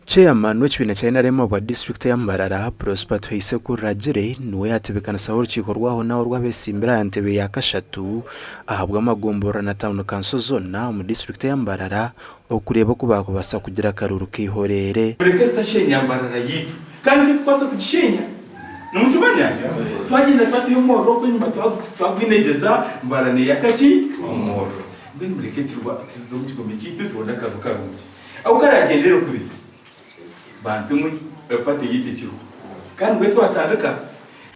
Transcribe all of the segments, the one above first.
Chairman w'ekibiina kya nrm obwa disiturikiti eya Mbarara, Prosper Tuhaise Kururagire niwe yaatebeekanisa orukiiko rw'aho n'aho rw'abeesimbire aha ntebe ya kashatu ahabw'amagomborora na tauni kanso zoona omu disiturikiti eya Mbarara okureeba oku baakubaasa kugira akaruuru k'eihoreere. Mureke tutashenya Mbarara yaitu kandi titukubaasa kugishenya nimukimanya? Twagyenda twateho omuriro okwo enyima twagwinegyeza Mbarara neyaka ki? Omuriro. Mbwenu mureke tuze omu kigombe kyaitu tubone akaruuru karungi. Ahu karaagyendere kubi, bantu mwe party yaitu ekiriho kandi mbwenu twatandika.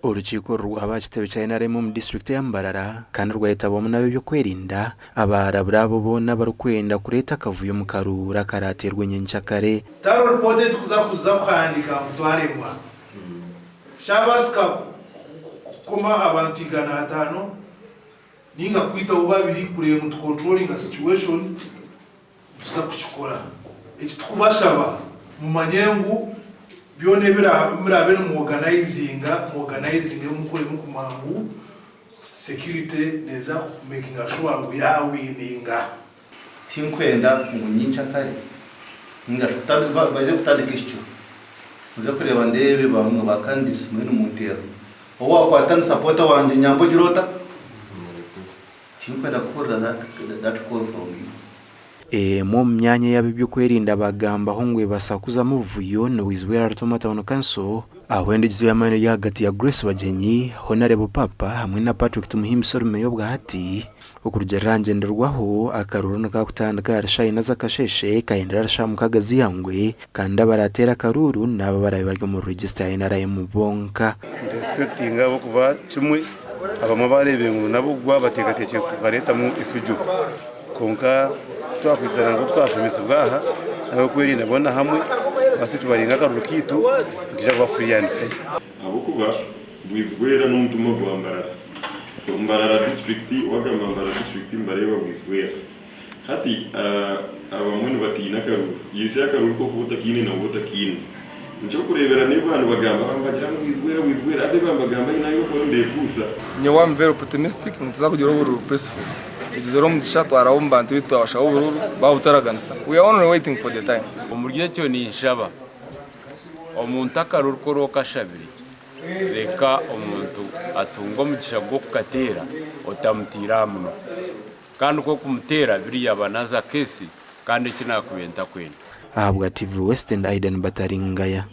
Orukiiko oru rwaba aha kitebe kya nrm omu disiturikiti eya Mbarara kandi rwayetabwamu n'ab'eby'okwerinda abaarabura abo boona abarikwenda kureeta akavuyo omu karuuru akaraateerwe nyenkyakare. Tihariho ripoota ei turikuza kuza kuhandiika ngu twaremwa. Kyabaasika kukoma abantu 500 nainga kwitaho babiri kureeba ngu tukonturoringa situation, Nituza kukikora. Eki turikubashaba, mumanye ngu byona ebi muraabe nimuoganaizinga, muoganaizinge murikumanya ngu security neeza kumekinga sure ngu yaawininga. Tinkwenda ngu nyenkyakare ninga shi baije kutandika ekicuro nze kureeba ndeebe bamwe ba candidates muriyo nimunteera ou wakwata ni supporter wangye nyamba ogire ota? Tinkwenda kuhurira that call from you. Emwe omu myanya ei ab'eby'okwerinda bagambaho ngu ebaasa kuzamu obuvuyo ni Bwizibwera Rutooma Town Council, ahu endigizo y'amaani eri ahagati ya Grace Bagyenyi, Honarebo Papa hamwe na Patrick Tumuhimbise ori meeya obwahati. Okurugiirira aha ngyenderwaho, akaruuru nikakutandika ahari shaaha ina z'akasheeshe kahendera ahari shaaha mukaaga z'eihangwe kandi abarateere akaruuru n'abo abaraabe bari omu register ya NRM bonka. Nituexpectinga ahabw'okuba kimwe abamwe baareebire ngu nabo gwabateekateekire kukareetamu efujo kwonka twakwikirizana nk'oku twashomesibwa aha n'ab'okwerinda boona hamwe basi tubaringa akaruru kaitu nikiija kuba free and fair. Ahabw'okuba Bwizibwera n'omutumwa gwa Mbarara. So Mbarara district wagamba Mbarara district nibareeba Bwizibwera. Hati abamwe nibatiina akaruru. You see akaruru kokuba otakiine noba otakiine. Nikyo orikureebera n'ebi baba nibagamba baba nibagira ngu Bwizibwera Bwizibwera haza ebi baba nibagamba haine ahu barikuba nibeekuusa. Nyowe am very optimistic ngu nituza kugira obururu peaceful. Tugizire omugisha twaraba omu bantu beitu twabashaba obururu babutaraganisa. We are only waiting for the time. Omuri ekyo ninshaba omuntu akaruru ku oraba okashabire, reka omuntu atunge omugisha gw'okukateera otamutiire aha munwa. Kandi ku okumuteera biri yaba naza keesi kandi eki nakubiire ntakwenda. Ahabwa TV West ndi Aidan Bataringaya.